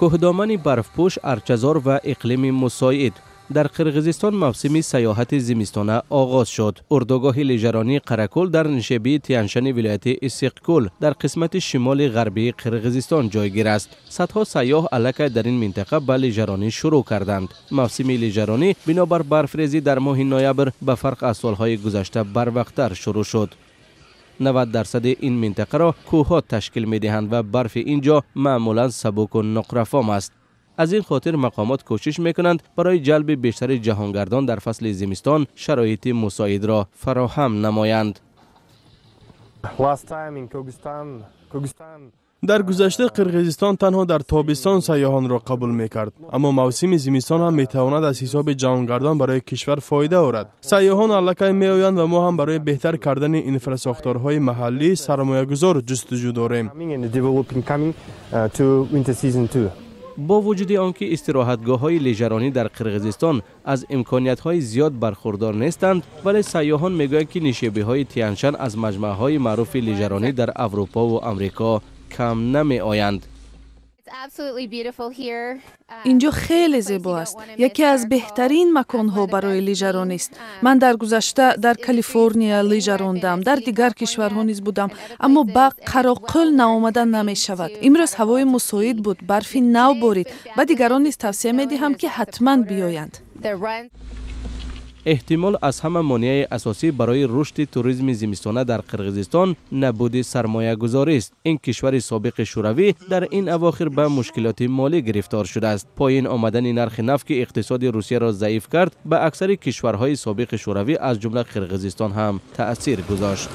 Кӯҳдомани барфпӯш, арчазор ва иқлими мусоид. Дар Қирғизистон мавсими сайёҳати зимистона оғоз шуд. Урдугоҳи лижаронии Қаракул дар нишебии Тяншани вилояти Иссиқкул дар қисмати шимоли ғарбии Қирғизистон ҷойгир аст. Садҳо сайёҳ аллакай дар ин минтақа ба лижаронӣ шурӯъ карданд. Мавсими лижаронӣ бинобар барфрезӣ дар моҳи ноябр ба фарқ аз солҳои гузашта барвақттар шурӯъ шуд. 90% ин минтақаро кӯҳҳо ташкил медиҳанд ва барфи ин ҷо маъмулан сабуку нуқрафом аст. Аз ин хотир мақомот кӯшиш мекунанд, барои ҷалби бештари ҷаҳонгардон дар фасли зимистон шароити мусоидро фароҳам намоянд. Дар гузашта Қирғизистон танҳо дар тобистон сайёҳонро қабул мекард, аммо мавсими зимистон ҳам метавонад аз ҳисоби ҷаҳонгардон барои кишвар фоида орад. Сайёҳон аллакай меоянд ва мо ҳам барои беҳтар кардани инфрасохторҳои маҳаллӣ сармоягузор ҷустуҷӯ дорем. Бо вуҷуди он ки истироҳатгоҳҳои лижаронӣ дар Қирғизистон аз имкониятҳои зиёд бархурдор нестанд, вале сайёҳон мегӯянд, ки нишебиҳои Тяншан аз маҷмаъҳои маъруфи лижаронӣ дар Аврупову Амрико кам намеоянд. Инҷо хеле зебо аст. Яке аз беҳтарин маконҳо барои лижаронист. Ман дар гузашта дар Калифорния лижа рондам, дар дигар кишварҳо низ будам, аммо ба Қароқул наомада намешавад. Имрӯз ҳавои мусоид буд, барфи нав борид. Ба дигарон низ тавсия медиҳам, ки ҳатман биёянд. Эҳтимол, аз ҳама монеаи асосӣ барои рушди туризми зимистона дар Қирғизистон набуди сармоягузорист. Ин кишвари собиқи шӯравӣ дар ин авохир ба мушкилоти молӣ гирифтор шудааст. Поин омадани нархи нафт, ки иқтисоди Русияро заиф кард, ба аксари кишварҳои собиқи шӯравӣ, аз ҷумла Қирғизистон ҳам таъсир гузошт.